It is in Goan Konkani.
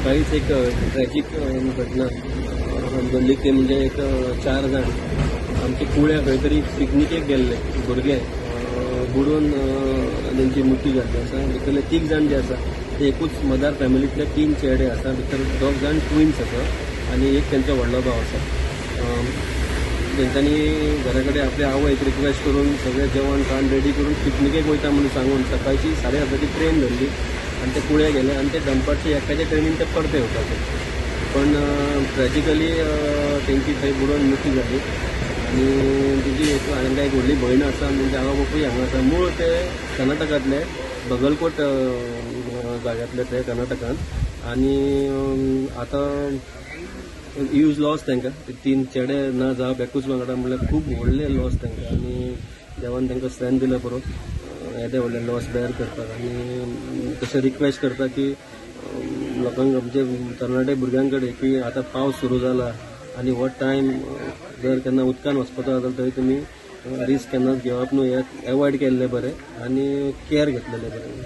सकाळीच एक ट्रॅजीक घटना घडली. ते म्हणजे एक चार जाण आमचे कुळ्या खंय तरी पिकनिकेक गेल्ले भुरगे बुडून तेंची मृत्यू जाल्ली आसा. भितरले तीग जाण जे आसा ते एकूच मदार फॅमिलींतले तीन चेडे आसा. भितर दोग जाण ट्विन्स आसा आनी एक तेंचो व्हडलो भाव आसा. तेंच्यांनी घरा कडेन आपल्या आवयक रिक्वेस्ट करून सगळें जेवण खाण रेडी करून पिकनिकेक वयता म्हणून सांगून सकाळची 7:30ची ट्रेन धरली आनी ते कुळ्या गेले आनी ते दनपारचे एकाच्या ट्रेनीन ते परते येवपाचे, पण ट्रॅजिकली तेंची थंय बुडोवन मृत्यू जाली. आनी तेजी एक तांकां एक व्हडली भयण आसा आनी तेंचे आवय बापूय हांगा आसा. मूळ ते कर्नाटकांतले, बगलकोट जाग्यांतले ते कर्नाटकान. आनी आतां ह्यूज लॉस तांकां, तीन चेडे ना जावप एकूच वांगडा म्हणल्यार खूब व्हडले लॉस तांकां. आनी देवान तांकां स्ट्रेंथ दिला पुरो येदे व्हडले लॉस बेर करपाक. आनी तशें रिक्वेस्ट करता की लोकांक, आमचे तरणाटे भुरग्यां कडेन की आतां पावस सुरू जाला आनी हो टायम जर केन्ना उदकान वचपाचो आसा जाल्यार थंय तुमी रिस्क केन्नाच घेवप न्हू, हें एवॉयड केल्लें बरें आनी केअर घेतलेलें बरें.